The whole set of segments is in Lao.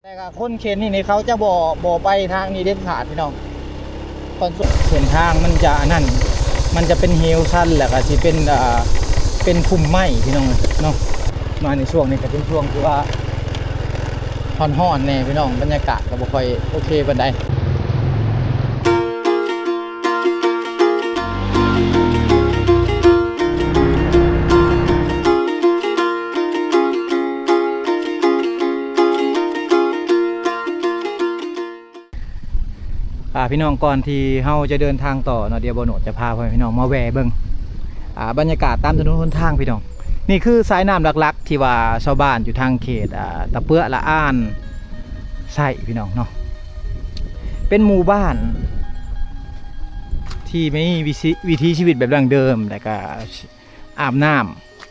ແຕ່ກະຄົນເຂດນີ້ນີ້ເຂົາຈະບໍ່ ບໍ່ໄປທາງນີ້ເດັດຂາດພີ່ນ້ອງ. ເສັ້ນທາງມັນຈະອັນນັ້ນ ມັນຈະເປັນເຫວຊັນ ແລ້ວກະຊິເປັນ ເປັນ ເປັນພຸ່ມໄມ້ພີ່ນ້ອງເນາະ. ມາໃນຊ່ວງນີ້ກະເປັນຊ່ວງທີ່ວ່າຮ້ອນໆແດ່ພີ່ນ້ອງ ບັນຍາກາດກະບໍ່ຄ່ອຍໂອເຄປານໃດ. ອ່າ ພີ່ນ້ອງ ກ່ອນທີ່ເຮົາຈະເດີນທາງຕໍ່ເນາະ ດຽວບ່າວໂນດຈະພາພໍ່ແມ່ພີ່ນ້ອງມາແວ່ເບິ່ງ ອ່າ ບັນຍາກາດຕາມຖະໜົນຫົນທາງພີ່ນ້ອງ. ນີ້ຄືສາຍນ້ຳຫຼັກໆ ທີ່ວ່າຊາວບ້ານຢູ່ທາງເຂດ ອ່າ ຕະເປືອລະອານໃຊ້ພີ່ນ້ອງເນາະ. ເປັນໝູ່ບ້ານທີ່ມີວິ ວິຖີຊີວິດແບບດັ້ງເດີມ ແລ້ວກະ ອາບນ້ຳ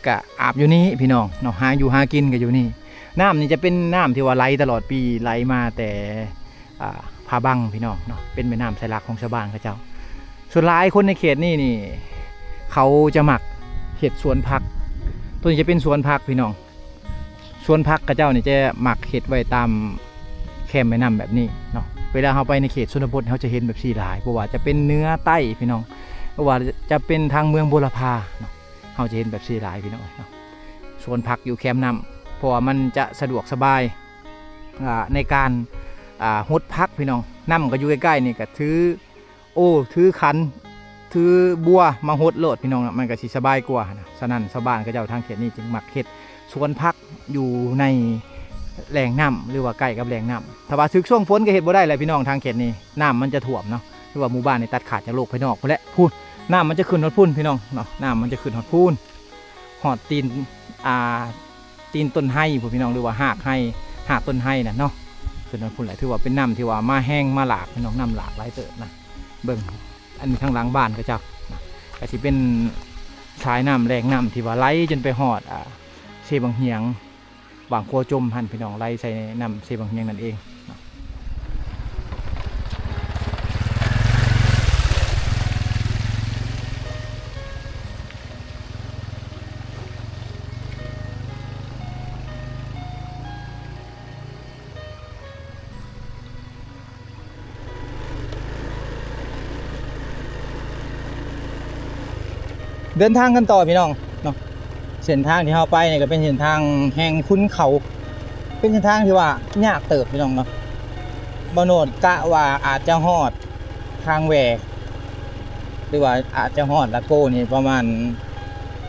ກະອາບຢູ່ນີ້ພີ່ນ້ອງເນາະ ຫາຢູ່ຫາກິນກະຢູ່ນີ້. ນ້ຳນີ້ຈະເປັນນ້ຳທີ່ວ່າໄຫຼຕະຫຼອດປີ ໄຫຼມາແຕ່ ອ່າ ຜາບັງພີ່ນ້ອງເນາະ ເປັນແມ່ນ້ຳສາຍຫຼັກຂອງຊາວບ້ານເຂົາເຈົ້າ. ສ່ວນຫຼາຍຄົນໃນເຂດນີ້ນີ້ ເຂົາຈະມັກເຮັດສວນຜັກ. ໂຕນີ້ຈະເປັນສວນຜັກພີ່ນ້ອງ ສວນຜັກເຂົາເຈົ້ານີ້ຈະມັກເຮັດໄວ້ຕາມແຄມແມ່ນ້ຳແບບນີ້ເນາະ. ເວລາເຮົາໄປໃນເຂດຊົນນະບົດ ເຮົາຈະເຫັນແບບນີ້ຫຼາຍ ບໍ່ວ່າຈະເປັນເໜືອໃຕ້ພີ່ນ້ອງ ບໍ່ວ່າຈະເປັນທາງເມືອງບົວລະພາເນາະ ເຮົາຈະເຫັນແບບນີ້ຫຼາຍພີ່ນ້ອງເນາະ. ສວນຜັກຢູ່ແຄມນ້ຳ ເພາະວ່າມັນຈະສະດວກສະບາຍ ອ່າ ໃນການ ອ່າ ຫົດຜັກພີ່ນ້ອງ. ນ້ຳກະຢູ່ໃກ້ໆນີ້ ກະຖືໂອ ຖືຂັນ ຖືບົວມາຫົດໂລດພີ່ນ້ອງເນາະ ມັນກະຊິສະບາຍກວ່າຫັ້ນນະ. ສະນັ້ນຊາວບ້ານເຂົາເຈົ້າທາງເຂດນີ້ຈຶ່ງມັກເຮັດສວນຜັກຢູ່ໃນແຫຼ່ງນ້ຳ ຫຼືວ່າໃກ້ກັບແຫຼ່ງນ້ຳ. ຖ້າວ່າຖືກຊ່ວງຝົນກະເຮັດບໍ່ໄດ້ແຫຼະພີ່ນ້ອງ ທາງເຂດນີ້ນ້ຳມັນຈະຖ້ວມເນາະ ຄືວ່າໝູ່ບ້ານນີ້ຕັດຂາດຈາກໂລກພາຍນອກພຸ້ນແຫຼະ ພຸ້ນ ນ້ຳມັນຈະຂຶ້ນຮອດພຸ້ນພີ່ນ້ອງເນາະ ນ້ຳມັນຈະຂຶ້ນຮອດພຸ້ນ ຮອດຕີນ ອ່າ ຕີນຕົ້ນໄຮພຸ້ນພີ່ນ້ອງ ຫຼືວ່າຮາກໄຮ ຮາກຕົ້ນໄຮນັ້ນເນາະ ຂຶ້ນຮອດພຸ້ນແຫຼະ. ຖືວ່າເປັນນ້ຳທີ່ວ່າມາແຮງມາຫຼາກພີ່ນ້ອງ ນ້ຳຫຼາກຫຼາຍເຕີບນະ. ເບິ່ງ ອັນນີ້ທາງຫຼັງບ້ານເຂົາເຈົ້ານະ ກະຊິເປັນສາຍນ້ຳ ແຫຼ່ງນ້ຳທີ່ວ່າໄຫຼຈົນໄປຮອດ ອ່າ ເຊບັ້ງຮຽງ ຫວ່າງຂົວຈົມຫັ້ນພີ່ນ້ອງ ໄຫຼໃສ່ນ້ຳເຊບັ້ງຮຽງນັ້ນເອງເນາະ. ເດີນທາງກັນຕໍ່ພີ່ນ້ອງເນາະ. ເສັ້ນທາງທີ່ເຮົາໄປນີ້ກະເປັນເສັ້ນທາງແຫ່ງຂຸນເຂົາ ເປັນເສັ້ນທາງທີ່ວ່າຍາກເຕີບພີ່ນ້ອງເນາະ. ບ່າວໂນດກະວ່າອາດຈະຮອດທາງແຫວ່ ຫຼືວ່າອາດຈະຮອດລະໂກນີ້ປະມານ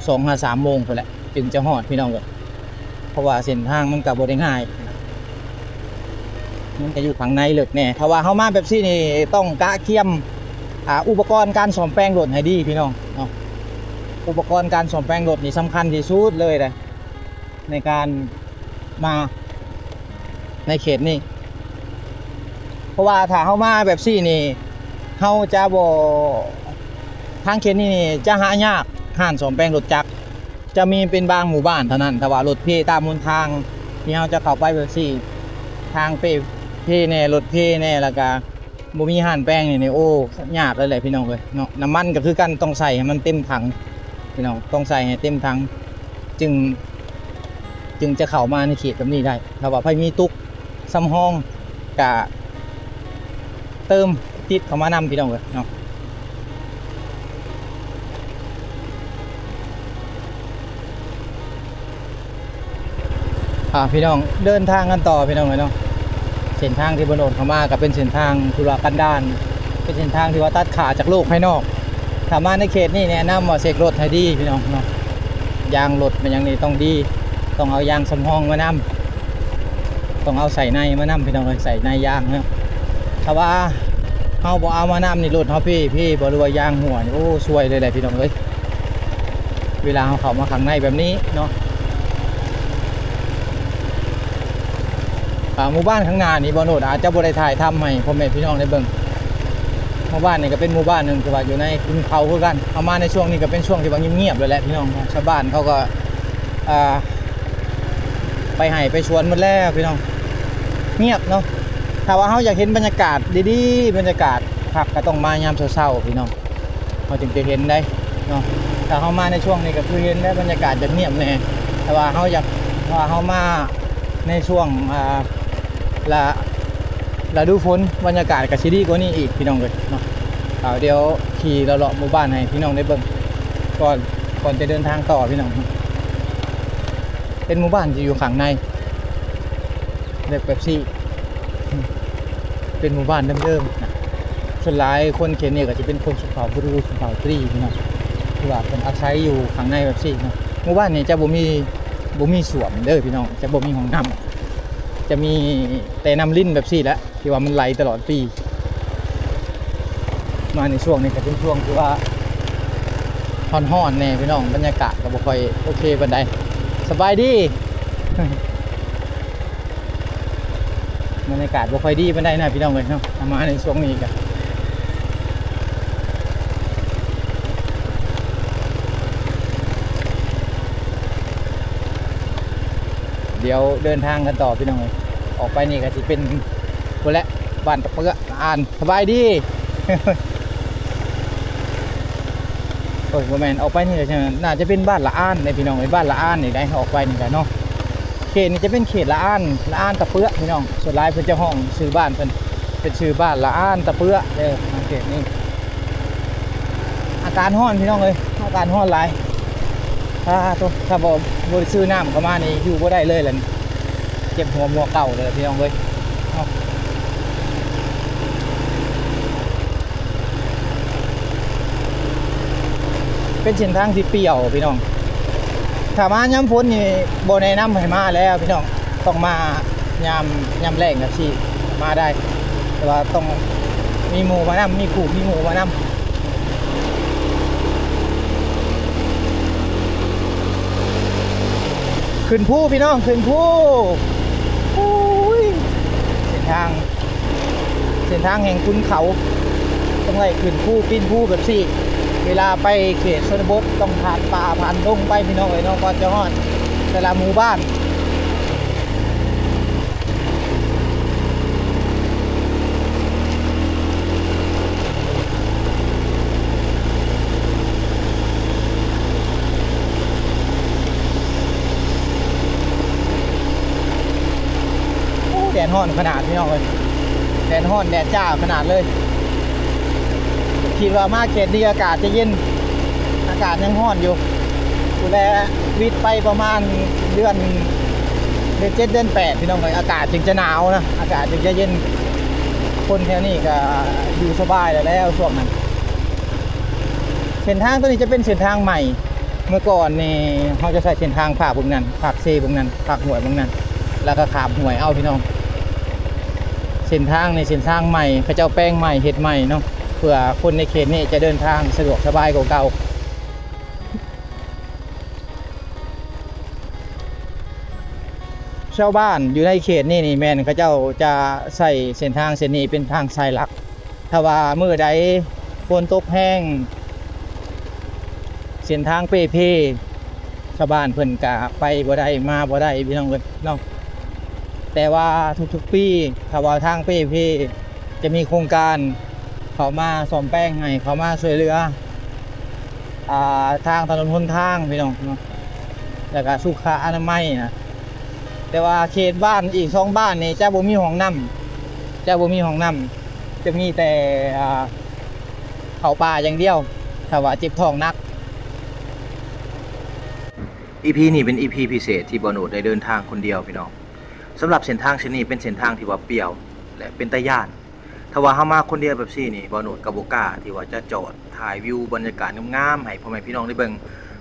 ສອງຫາສາມໂມງພຸ້ນແຫຼະ ຈຶ່ງຈະຮອດພີ່ນ້ອງເອີຍ. ເພາະວ່າເສັ້ນທາງມັນກະບໍ່ໄດ້ງ່າຍ ມັນກະຢູ່ຂ້າງໃນເລິກແດ່. ຖ້າວ່າເຮົາມາແບບຊີ້ນີ້ຕ້ອງກະກຽມ ອ່າ ອຸປະກອນການສ້ອມແປງລົດໃຫ້ດີພີ່ນ້ອງເນາະ. ອຸປະກອນການສ້ອມແປງລົດນີ້ສຳຄັນທີ່ສຸດເລີຍເດ້ ໃນການມາໃນເຂດນີ້ ເພາະວ່າຖ້າເຮົາມາແບບຊີ້ນີ້ ເຮົາຈະບໍ່ ທາງເຂດນີ້ນີ້ຈະຫາຍາກຮ້ານສ້ອມແປງລົດຈັກ ຈະມີເປັນບາງໝູ່ບ້ານເທົ່ານັ້ນ. ຖ້າວ່າລົດເພຕາມຫົນທາງທີ່ເຮົາຈະເຂົ້າໄປແບບຊີ້ ທາງເພ ເພແດ່ ລົດເພແດ່ ແລ້ວກະບໍ່ມີຮ້ານແປງນີ້ ໂອ້ ຍາກເລີຍແຫຼະພີ່ນ້ອງເອີຍເນາະ. ນ້ຳມັນກະຄືກັນ ຕ້ອງໃສ່ໃຫ້ມັນເຕັມຖັງພີ່ນ້ອງ ຕ້ອງໃສ່ໃຫ້ເຕັມຖັງ ຈຶ່ງ ຈຶ່ງຈະເຂົ້າມາໃນເຂດແບບນີ້ໄດ້. ຖ້າວ່າໃຜມີຕຸກສຳຮອງກະເຕີມຕິດເຂົ້າມານຳພີ່ນ້ອງເອີຍເນາະ. ອ່າ ພີ່ນ້ອງ ເດີນທາງກັນຕໍ່ພີ່ນ້ອງເອີຍເນາະ. ເສັ້ນທາງທີ່ບ່າວໂນດເຂົ້າມາກະເປັນເສັ້ນທາງທຸລະກັນດານ ເປັນເສັ້ນທາງທີ່ວ່າຕັດຂາດຈາກໂລກພາຍນອກ. ຖ້າມາໃນເຂດນີ້ແນະນຳວ່າເຊັກລົດໃຫ້ດີພີ່ນ້ອງເນາະ ຢາງລົດແມ່ນຫຍັງນີ້ຕ້ອງດີ ຕ້ອງເອົາຢາງສຳຮອງມານຳ ຕ້ອງເອົາໃສ່ໃນມານຳພີ່ນ້ອງເອີຍ ໃສ່ໃນຢາງເນາະ. ຖ້າວ່າເຮົາບໍ່ເອົາມານຳນີ້ ລົດເຮົາເພ ເພບໍ່ ຫຼືວ່າຢາງຮົ່ວນີ້ ໂອ້ ຊວຍເລີຍແຫຼະພີ່ນ້ອງເອີຍ ເວລາເຮົາເຂົ້າມາຂ້າງໃນແບບນີ້ເນາະ. ອ່າ ໝູ່ບ້ານຂ້າງໜ້ານີ້ ບ່າວໂນດອາດຈະບໍ່ໄດ້ຖ່າຍທຳໃຫ້ພໍ່ແມ່ພີ່ນ້ອງໄດ້ເບິ່ງ. ໝູ່ບ້ານນີ້ກະເປັນໝູ່ບ້ານໜຶ່ງທີ່ວ່າຢູ່ໃນຂຸນເຂົາຄືກັນ. ເຮົາມາໃນຊ່ວງນີ້ກະເປັນຊ່ວງທີ່ວ່າງຽບໆແລ້ວແຫຼະພີ່ນ້ອງ. ຊາວບ້ານເຂົາກະ ອ່າ ໄປໄຮ່ໄປສວນໝົດແລ້ວພີ່ນ້ອງ ງຽບເນາະ. ຖ້າວ່າເຮົາຢາກເຫັນບັນຍາກາດດີໆ ບັນຍາກາດຄັກ ກະຕ້ອງມາຍາມເຊົ້າໆພີ່ນ້ອງ ເຮົາຈຶ່ງຈະເຫັນໄດ້ເນາະ. ຖ້າເຮົາມາໃນຊ່ວງນີ້ກະຄືເຫັນໄດ້ບັນຍາກາດຈະງຽບແດ່ ແຕ່ວ່າເຮົາຢາກ ຖ້າວ່າເຮົາມາໃນຊ່ວງ ອ່າ ລະ ລະດູຝົນບັນຍາກາດກໍຊິດີກວ່ານີ້ອີກພີ່ນ້ອງເອີຍເນາະ. ເອົາ ດຽວຂີ່ເລາະໆໝູ່ບ້ານໃຫ້ພີ່ນ້ອງໄດ້ເບິ່ງກ່ອນ ກ່ອນຈະເດີນທາງຕໍ່ພີ່ນ້ອງ. ເປັນໝູ່ບ້ານທີ່ຢູ່ຂ້າງໃນ ແບບ ແບບຊີ້ ເປັນໝູ່ບ້ານເດີມໆນະ. ສ່ວນຫຼາຍຄົນເຂດນີ້ກໍຈະເປັນຄົນຊົນເຜົ່າບູດູ ຊົນເຜົ່າຕຣີພີ່ນ້ອງ ທີ່ວ່າເພິ່ນອາໄສຢູ່ຂ້າງໃນແບບຊີ້ເນາະ. ໝູ່ບ້ານນີ້ຈະບໍ່ມີ ບໍ່ມີສ້ວມເດີພີ່ນ້ອງ ຈະບໍ່ມີຫ້ອງນ້ຳ ຈະມີແຕ່ນ້ຳລິນແບບຊີ້ແຫຼະ ທີ່ວ່າມັນໄຫຼຕະຫຼອດປີ. ມາໃນຊ່ວງນີ້ກໍເປັນຊ່ວງທີ່ວ່າຮ້ອນໆແດ່ພີ່ນ້ອງ ບັນຍາກາດກໍບໍ່ຄ່ອຍໂອເຄປານໃດ. ສະບາຍດີ. ບັນຍາກາດບໍ່ຄ່ອຍດີປານໃດນະພີ່ນ້ອງເອີຍເນາະ ມາໃນຊ່ວງນີ້ກະ ດຽວເດີນທາງກັນຕໍ່ພີ່ນ້ອງເອີຍ. ອອກໄປນີ້ກໍຊິເປັນພຸ້ນແຫຼະ ບ້ານຕະເປືອ ລະອານ. ສະບາຍດີ. ໂອ້ຍ ບໍ່ແມ່ນ ອອກໄປນີ້ກໍຈະ ໜ້າຈະເປັນບ້ານລະອານເດ້ພີ່ນ້ອງເອີຍ ບ້ານລະອານນີ້ໄດ໋ ອອກໄປນີ້ກະເນາະ. ເຂດນີ້ຈະເປັນເຂດລະອານ ລະອານຕະເປືອພີ່ນ້ອງ. ສ່ວນຫຼາຍເພິ່ນຈະຮ້ອງຊື່ບ້ານເພິ່ນ ເປັນຊື່ບ້ານລະອານຕະເປືອເດີ ສັງເກດນີ້. ອາກາດຮ້ອນພີ່ນ້ອງເອີຍ ອາກາດຮ້ອນຫຼາຍ. ອາໂທ້ ຖ້າບໍ່ ບໍ່ໄດ້ຊື້ນ້ຳເຂົ້າມານີ້ຢູ່ບໍ່ໄດ້ເລີຍລະນີ້ ເຈັບຫົວມົວເກົ້າເລີຍພີ່ນ້ອງເອີຍເນາະ. ເປັນເສັ້ນທາງທີ່ປ່ຽວພີ່ນ້ອງ ຖ້າມາຍາມຝົນນີ້ບໍ່ແນະນຳໃຫ້ມາແລ້ວພີ່ນ້ອງ ຕ້ອງມາຍາມ ຍາມແລ້ງຈັ່ງຊີ້ມາໄດ້ ແຕ່ວ່າຕ້ອງມີໝູ່ມານຳ ມີຄູ່ມີໝູ່ມານຳ. ຂຶ້ນພູພີ່ນ້ອງ ຂຶ້ນພູ. ໂອ້ຍ ເສັ້ນທາງ ເສັ້ນທາງແຫ່ງຂຸນເຂົາ ຕ້ອງໄດ້ຂຶ້ນພູ ປີນພູແບບຊີ້. ເວລາໄປເຂດຊົນນະບົດ ຕ້ອງຜ່ານປ່າ ຜ່ານດົງໄປພີ່ນ້ອງເອີຍເນາະ ກວ່າຈະຮອດແຕ່ລະໝູ່ບ້ານ. ໂອ້ ແດດຮ້ອນຂະໜາດພີ່ນ້ອງເອີຍ ແດດຮ້ອນ ແດດຈ້າຂະໜາດເລີຍ. ຄິດວ່າມາເຂດນີ້ອາກາດຈະເຢັນ ອາກາດຍັງຮ້ອນຢູ່. ພຸ້ນແຫຼະ ວິດໄປປະມານເດືອນ ເດືອນເຈັດ ເດືອນແປດ ພີ່ນ້ອງເອີຍ ອາກາດຈຶ່ງຈະໜາວນະ ອາກາດຈຶ່ງຈະເຢັນ. ຄົນແຖວນີ້ກໍຢູ່ສະບາຍແລ້ວ ແລ້ວຊ່ວງນັ້ນ. ເສັ້ນທາງໂຕນີ້ຈະເປັນເສັ້ນທາງໃໝ່. ເມື່ອກ່ອນນີ້ເຮົາຈະໃຊ້ເສັ້ນທາງພາກເບິ່ງນັ້ນ ພາກເຊເບິ່ງນັ້ນ ພາກຫ້ວຍເບິ່ງນັ້ນ ແລ້ວກໍຂ້າມຫ້ວຍເອົາພີ່ນ້ອງ. ເສັ້ນທາງນີ້ເສັ້ນທາງໃໝ່ ເຂົາເຈົ້າແປງໃໝ່ ເຮັດໃໝ່ເນາະ ເພື່ອຄົນໃນເຂດນີ້ຈະເດີນທາງສະດວກສະບາຍກວ່າເກົ່າ. ຊາວບ້ານຢູ່ໃນເຂດນີ້ນີ້ແມ່ນເຂົາເຈົ້າຈະໃຊ້ເສັ້ນທາງເສັ້ນນີ້ເປັນທາງສາຍຫຼັກ. ຖ້າວ່າມື້ໃດຝົນຕົກແຮງ ເສັ້ນທາງເປ່ເພ ຊາວບ້ານເພິ່ນກະໄປບໍ່ໄດ້ມາບໍ່ໄດ້ພີ່ນ້ອງເອີຍເນາະ. ແຕ່ວ່າທຸກໆປີ ຖ້າວ່າທາງເປ່ເພ ຈະມີໂຄງການເຂົ້າມາສ້ອມແປງໃຫ້ ເຂົ້າມາຊ່ວຍເຫຼືອ ອ່າ ທາງຖະໜົນຫົນທາງພີ່ນ້ອງເນາະ ແລ້ວກະສຸຂະອະນາໄມນະ. ແຕ່ວ່າເຂດບ້ານອີກສອງບ້ານນີ້ຈະບໍ່ມີຫ້ອງນ້ຳ ຈະບໍ່ມີຫ້ອງນ້ຳ ຈະມີແຕ່ ອ່າ ເຂົ້າປ່າຢ່າງດຽວ ຖ້າວ່າເຈັບທ້ອງໜັກ. ອີພີນີ້ເປັນອີພີພິເສດທີ່ບ່າວໂນດໄດ້ເດີນທາງຄົນດຽວພີ່ນ້ອງ. ສຳລັບເສັ້ນທາງເສັ້ນນີ້ເປັນເສັ້ນທາງທີ່ວ່າປ່ຽວ ແລະ ເປັນຕາຢ້ານ. ຖ້າວ່າເຮົາມາຄົນດຽວແບບຊີ້ນີ້ ບ່າວໂນດກໍບໍ່ກ້າທີ່ວ່າຈະຈອດຖ່າຍວິວບັນຍາກາດງາມໆໃຫ້ພໍ່ແມ່ພີ່ນ້ອງໄດ້ເບິ່ງ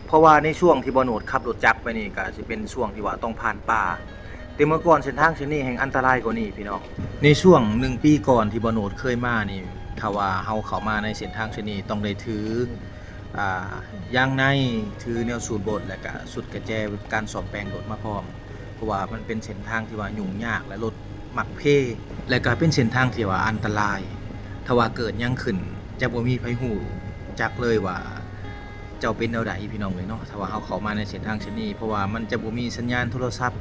ເພາະວ່າໃນຊ່ວງທີ່ບ່າວໂນດຂັບລົດຈັກໄປນີ້ ກໍຊິເປັນຊ່ວງທີ່ວ່າຕ້ອງຜ່ານປ່າ. ແຕ່ເມື່ອກ່ອນເສັ້ນທາງເສັ້ນນີ້ແຮ່ງອັນຕະລາຍກວ່ານີ້ພີ່ນ້ອງ. ໃນຊ່ວງໜຶ່ງປີກ່ອນທີ່ບ່າວໂນດເຄີຍມານີ້ ຖ້າວ່າເຮົາເຂົ້າມາໃນເສັ້ນທາງເສັ້ນນີ້ຕ້ອງໄດ້ຖື ອ່າ ຢາງໃນ ຖືແນວສູດລົດ ແລະກະຊຸດກະແຈການສ້ອມແປງລົດມາພ້ອມ ເພາະວ່າມັນເປັນເສັ້ນທາງທີ່ວ່າຫຍຸ້ງຍາກ ແລະລົດມັກເພ ແລະກະເປັນເສັ້ນທາງທີ່ວ່າອັນຕະລາຍ. ຖ້າວ່າເກີດຫຍັງຂຶ້ນ ຈະບໍ່ມີໃຜຮູ້ຈັກເລີຍວ່າເຈົ້າເປັນແນວໃດພີ່ນ້ອງເອີຍເນາະ. ຖ້າວ່າເຮົາເຂົ້າມາໃນເສັ້ນທາງເສັ້ນນີ້ ເພາະວ່າມັນຈະບໍ່ມີສັນຍານໂທລະສັບ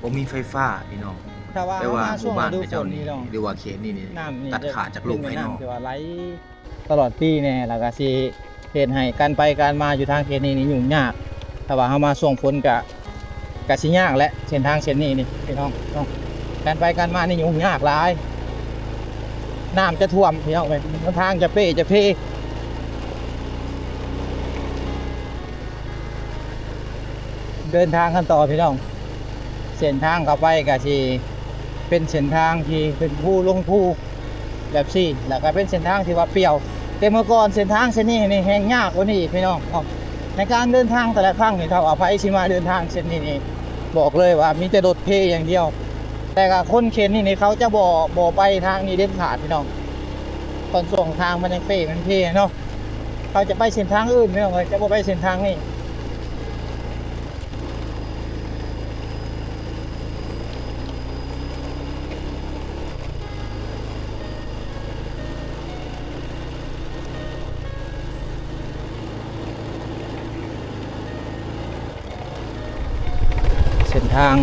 ບໍ່ມີໄຟຟ້າພີ່ນ້ອງ. ແປວ່າໝູ່ບ້ານເຂົາເຈົ້ານີ້ ຫຼືວ່າເຂດນີ້ນີ້ ຕັດຂາດຈາກໂລກພາຍນອກ. ຕະຫຼອດປີແນ່ ແລ້ວກະຊິເຮັດໃຫ້ການໄປການມາຢູ່ທາງເຂດນີ້ນີ້ຫຍຸ້ງຍາກ. ຖ້າວ່າເຮົາມາຊ່ວງຝົນກະ ກະຊິຍາກແຫຼະ ເສັ້ນທາງເສັ້ນນີ້ນີ້ພີ່ນ້ອງເນາະ. ການໄປການມານີ້ຫຍຸ້ງຍາກຫຼາຍ ນ້ຳຈະຖ້ວມພີ່ນ້ອງເອີຍ ທາງຈະເປ້ຈະເພ. ເດີນທາງກັນຕໍ່ພີ່ນ້ອງ ເສັ້ນທາງເຂົ້າໄປກະຊິເປັນເສັ້ນທາງທີ່ຂຶ້ນພູລົງພູແບບຊີ້ ແລ້ວກະເປັນເສັ້ນທາງທີ່ວ່າປ່ຽວ ແຕ່ເມື່ອກ່ອນເສັ້ນທາງເສັ້ນນີ້ນີ້ແຮ່ງຍາກກວ່ານີ້ອີກພີ່ນ້ອງເນາະ. ໃນການເດີນທາງແຕ່ລະຄັ້ງນີ້ ຖ້າວ່າໃຜຊິມາເດີນທາງເສັ້ນນີ້ນີ້ ບອກເລີຍວ່າມີແຕ່ລົດເພຢ່າງດຽວ ແຕ່ກະຄົນເຂດນີ້ນີ້ເຂົາຈະບໍ່ ບໍ່ໄປທາງນີ້ເດັດຂາດພີ່ນ້ອງ. ຕອນຊ່ວງທາງມັນຍັງເປ້ມັນເພເນາະ ເຂົາຈະໄປເສັ້ນທາງອື່ນພີ່ນ້ອງເອີຍ ຈະບໍ່ໄປເສັ້ນທາງນີ້. ເສັ້ນທາງ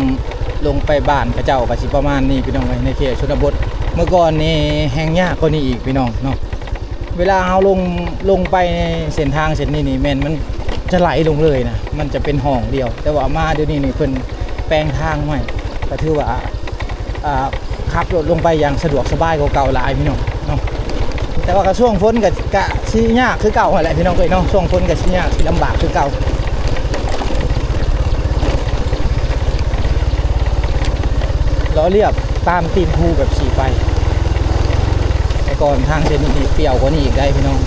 ລົງໄປບ້ານເຂົາເຈົ້າກະຊິປະມານນີ້ພີ່ນ້ອງເອີຍ ໃນເຂດຊົນນະບົດ. ເມື່ອກ່ອນນີ້ແຮ່ງຍາກກວ່ານີ້ອີກພີ່ນ້ອງເນາະ. ເວລາເຮົາລົງ ລົງໄປເສັ້ນທາງເສັ້ນນີ້ນີ້ ແມ່ນມັນຈະໄຫຼລົງເລີຍນະ ມັນຈະເປັນຮ່ອງດຽວ ແຕ່ວ່າມາດຽວນີ້ນີ້ເພິ່ນແປງທາງໃໝ່ ກະຖືວ່າ ອ່າ ຂັບລົດລົງໄປຢ່າງສະດວກສະບາຍກວ່າເກົ່າຫຼາຍພີ່ນ້ອງເນາະ. ແຕ່ວ່າກະຊ່ວງຝົນກະ ກະຊິຍາກຄືເກົ່າຫັ້ນແຫຼະພີ່ນ້ອງເອີຍເນາະ ຊ່ວງຝົນກະຊິຍາກ ຊິລຳບາກຄືເກົ່າ. ເລາະລຽບຕາມຕີນພູແບບຊີ້ໄປ ແຕ່ກ່ອນທາງເສັ້ນນີ້ປ່ຽວກວ່ານີ້ອີກໄດ໋ພີ່ນ້ອງ.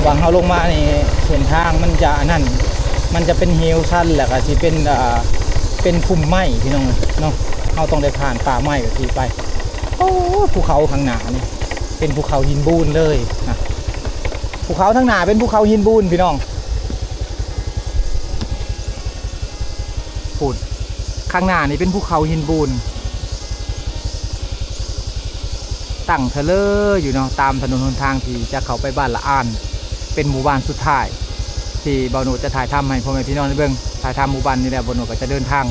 ຫວ່າງເຮົາລົງມານີ້ເສັ້ນທາງມັນຈະອັນນັ້ນ ມັນຈະເປັນເຫວຊັນ ແລ້ວກະຊິເປັນ ເປັນພຸ່ມໄມ້ພີ່ນ້ອງເນາະ. ເຮົາຕ້ອງໄດ້ຜ່ານປ່າໄມ້ແບບຊີ້ໄປ. ໂອ້ ພູເຂົາຂ້າງໜ້ານີ້ເປັນພູເຂົາຫີນບູນເລີຍນະ ພູເຂົາທາງໜ້າເປັນພູເຂົາຫີນບູນພີ່ນ້ອງ. ພຸ້ນ ຂ້າງໜ້ານີ້ເປັນພູເຂົາຫີນບູນ ຕັ້ງທະເລີຢູ່ເນາະ ຕາມຖະໜົນຫົນທາງທີ່ຈະເຂົ້າໄປບ້ານລະອານ ເປັນໝູ່ບ້ານສຸດທ້າຍທີ່ບ່າວໂນດຈະຖ່າຍທຳໃຫ້ພໍ່ແມ່ພີ່ນ້ອງໄດ້ເບິ່ງ. ຖ່າຍທຳໝູ່ບ້ານນີ້ແລ້ວ ບ່າວໂນດກະຈະເດີນທາງ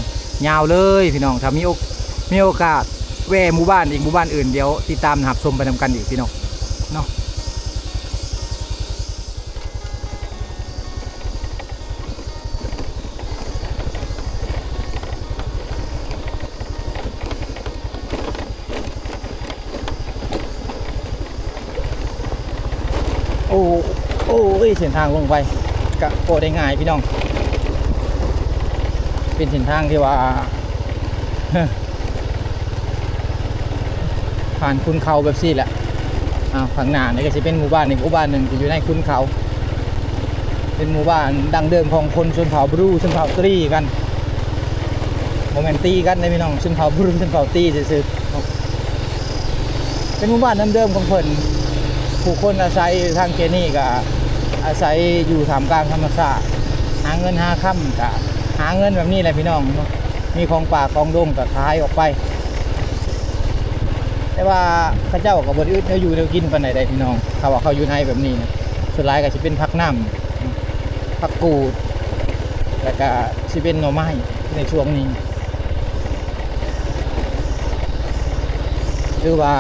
ຍາວເລີຍພີ່ນ້ອງ. ຖ້າມີໂອ ມີໂອກາດແວ່ໝູ່ບ້ານອີກ ໝູ່ບ້ານອື່ນ ດຽວຕິດຕາມຮັບຊົມໄປນຳກັນອີກພີ່ນ້ອງເນາະ. ໂອ້ ໂອ້ຍ ເສັ້ນທາງລົງໄປກະບໍ່ໄດ້ງ່າຍພີ່ນ້ອງ ເປັນເສັ້ນທາງທີ່ວ່າ ຜ່ານຂຸນເຂົາແບບຊີ້ແຫຼະ. ອາ ຂ້າງໜ້ານີ້ກະຊິເປັນໝູ່ບ້ານອີກໝູ່ບ້ານໜຶ່ງທີ່ຢູ່ໃນຂຸນເຂົາ ເປັນໝູ່ບ້ານດັ້ງເດີມຂອງຄົນຊົນເຜົ່າບຣູ ຊົນເຜົ່າຕີກັນ ບໍ່ແມ່ນຕີກັນເດ້ພີ່ນ້ອງ ຊົນເຜົ່າບຣູ ຊົນເຜົ່າຕີຊື່ໆ ເປັນໝູ່ບ້ານເດີມໆຂອງເພິ່ນ. ຜູ້ຄົນອາໄສຢູ່ທາງເຂດນີ້ກະອາໄສຢູ່ທ່າມກາງທຳມະຊາດ ຫາເງິນຫາຄຳ ກະຫາເງິນແບບນີ້ແຫຼະພີ່ນ້ອງເນາະ. ມີຂອງປ່າຂອງດົງກະຂາຍອອກໄປ ແຕ່ວ່າເຂົາເຈົ້າກະບໍ່ໄດ້ອຶດແນວຢູ່ແນວກິນປານໃດເດ້ພີ່ນ້ອງ ຖ້າວ່າເຂົາຢູ່ໃນແບບນີ້ນະ. ສ່ວນຫຼາຍກະຊິເປັນຜັກນ້ຳ ຜັກກູດ ແລ້ວກະຊິເປັນໜໍ່ໄມ້ໃນຊ່ວງນີ້ ຫຼືວ່າ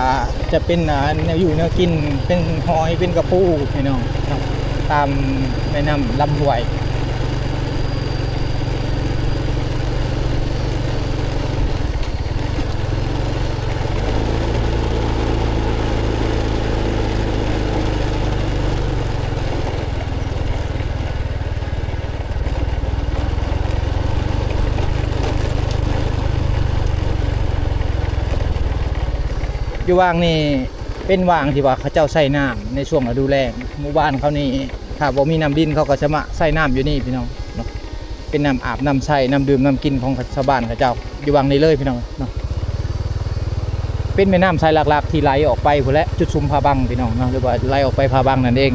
ຈະເປັນ ອາ ແນວຢູ່ແນວກິນ ເປັນຫອຍ ເປັນກະປູພີ່ນ້ອງເນາະ ຕາມແມ່ນ້ຳລຳຫ້ວຍ. ຢູ່ຫວ່າງນີ້ເປັນຫວ່າງທີ່ວ່າເຂົາເຈົ້າໃຊ້ນ້ຳໃນຊ່ວງລະດູແລ້ງ. ໝູ່ບ້ານເຂົານີ້ ຖ້າບໍ່ມີນ້ຳລິນ ເຂົາກະຈະມາໃຊ້ນ້ຳຢູ່ນີ້ພີ່ນ້ອງເນາະ ເປັນນ້ຳອາບນ້ຳໃຊ້ ນ້ຳດື່ມນ້ຳກິນຂອງຊາວບ້ານເຂົາເຈົ້າ ຢູ່ຫວ່າງນີ້ເລີຍພີ່ນ້ອງເນາະ. ເປັນແມ່ນ້ຳສາຍຫຼັກໆທີ່ໄຫຼອອກໄປພຸ້ນແຫຼະ ຈຸດຊຸມຜາບັງພີ່ນ້ອງເນາະ ຫຼືວ່າໄຫຼອອກໄປຜາບັງນັ້ນເອງ.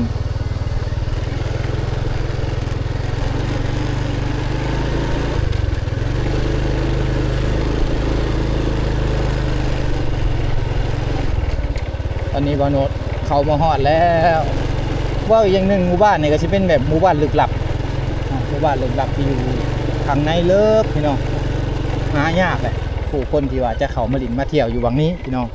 ຕອນນີ້ບ່າວໂນດເຂົ້າມາຮອດແລ້ວ. ເວົ້າອີກຢ່າງໜຶ່ງ ໝູ່ບ້ານນີ້ກະຊິເປັນແບບໝູ່ບ້ານລຶກລັບ ອ່າ ໝູ່ບ້ານລຶກລັບທີ່ຢູ່ຂ້າງໃນເລິກພີ່ນ້ອງ ຫາຍາກແຫຼະ ຜູ້ຄົນທີ່ວ່າຈະເຂົ້າມາຫຼິ້ນມາທ່ຽວຢູ່ຫວ່າງນີ້ພີ່ນ້ອງ.